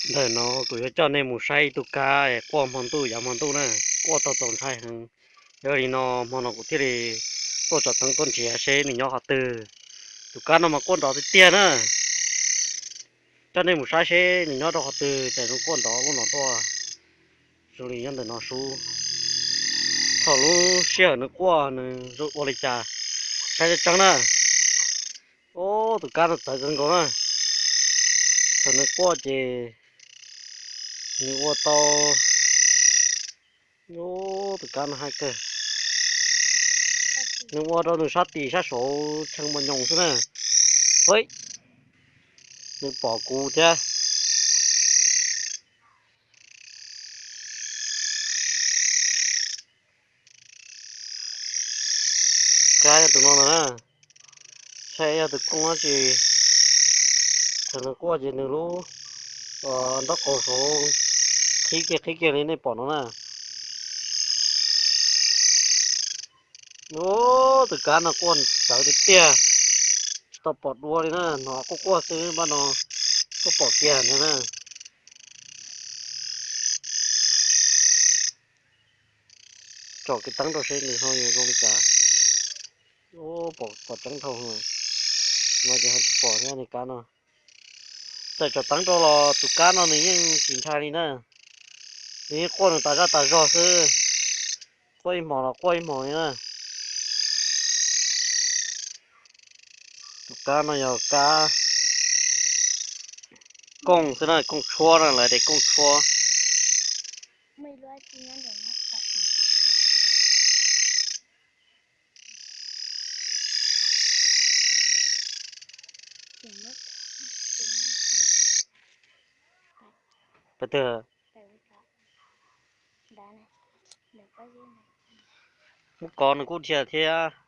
Ntawm no kuv yuav coj nej mus saib ib tug kab quaj hmo ntuj yav hmo ntuj na, quaj tau txaus ntshai heev. Yog li no hmo no kuv thiaj li tuaj tsom teeb tuaj nrhiav seb nws nyob qhov twg. Tus kab no mas quaj nrov tiag tiag na. Coj nej mus saib seb nws nyob rau qhov twg, cas zoo quaj nrov lub no tuaj. Zoo li nyob ntawm no sub. Thaum lub sij hawm nws quaj nws zoo ua li cas, saib tseeb tseeb na. Ub, tus kab no txawv kawg nkaus na. Thaum nws quaj ces nws ua tau, ub, tus kab no hais kawg. Nws ua rau nws sab tim sab saud tshee mos nyoos xwb na. Nws pom kuv thiab. Kab yog tus no ntag na. Saib yog tus kooj dab tsi. Thaum nws quaj ces nws lub nraub qaum saud qhib kiag qhib kiag li nej pom no na. Ub, tus kab no quaj txawv tiag tiag, tsis tau pom dua li na, hnov quaj quaj xwb, npaj no tuaj pom kiag ntag na. Tsom kiag teeb rau seb nws ho yuav zoo li cas. Ub, pom tseeb dhau no ces ho tsis pom thiab niag kab no. Txawm tsom teeb rau los tus kab no nws yeej tsis ntshai li na. Nws yeej quaj nws tas zaj tas zog xwb, quaj ib hmos los quaj ib hmos li na. Tus kab no yog kab kooj xwb na, kooj tshuab na, lawv tias kooj tshuab. Pab twg? Muab kov nws kuj dhia thiab.